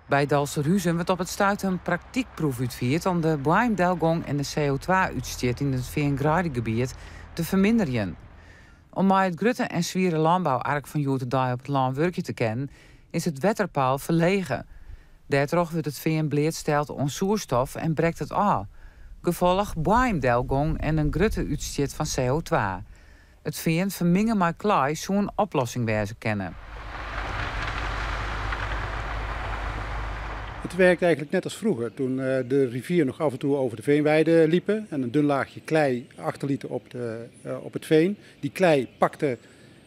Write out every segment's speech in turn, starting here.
By Dolsterhuzen wurdt op it stuit in praktykproef útfierd om de boaiemdelgong en de CO2-útstjit yn it feangreidegebiet te ferminderjen. Om mei it grutte en swiere lânbou-ark fan hjoed-de-dei op it lân wurkje te kinnen, is it wetterpeil ferlege. Dêrtroch wurdt it fean bleatsteld oan soerstof en brekt it ôf. Gefolch, boaiemdelgong en in grutte útstjit fan CO2. It fean ferminge mei klaai soe in oplossing wêze kinne. Het werkt eigenlijk net als vroeger, toen eh, de rivier nog af en toe over de veenweide liepen en een dun laagje klei achterlieten op, de, eh, op het veen. Die klei pakte,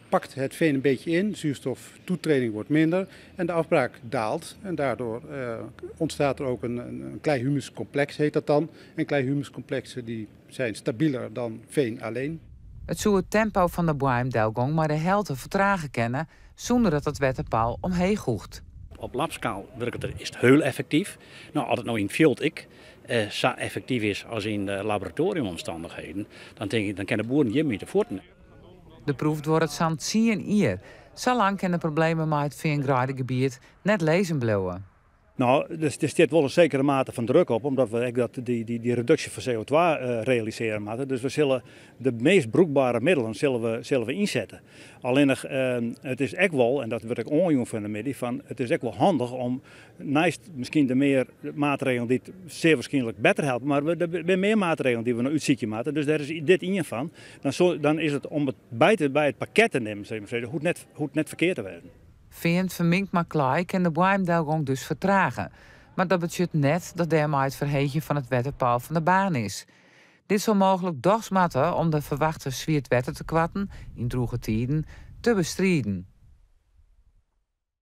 pakt het veen een beetje in, zuurstoftoetreding wordt minder en de afbraak daalt. En daardoor eh, ontstaat er ook een, een, een klei-humuscomplex, heet dat dan. En klei-humuscomplexen die zijn stabieler dan veen alleen. It soe it tempo fan de boaiemdelgong mei de helte fertrage kinne, sûnder dat it wetterpeil omheech hoecht. Op labskaal wurket it is it hiel effektyf. No, as it no yn it fjild ek sa effektyf is as yn de laboratoriumomstandigheden, dan tink ik, dan kinne de boeren hjirmei te fuotten. De proef duorret sa'n tsien jier. Sa lang kinne de problemen mei it feangreidegebiet net lizzen bliuwe. No, der stiet wol in sekere mate fan druk op, omdat we ek dat, dy, dy, dy reduksje fan CO2 eh, realisearje moatte. Dus we sille de meast brûkbere middelen sille we, sille we ynsette. Allinnich, eh, it is ek wol, en dat wurdt ek oanjûn fan 'e middei, fan it is ek wol handich om neist miskien de mear maatregelen dy't sear waarskynlik better helpe, mar der binne mear maatregelen dy't we noch útsykje moatte. Dus dêr is dit ien fan. Dan, so, dan is it om it by, te, by it pakket te nimmen, sil ik mar sizze, hoecht net, hoecht net ferkeard te wêzen. Fean fermingd mei klaai kin de boaiemdelgong dus fertrage, mar dat betsjut net dat dêrmei it ferheegjen fan it wetterpeil fan de baan is. Dit sil mooglik dochs moatte om de ferwachte swietwettertekoarten, yn drûge tiden, te bestriden.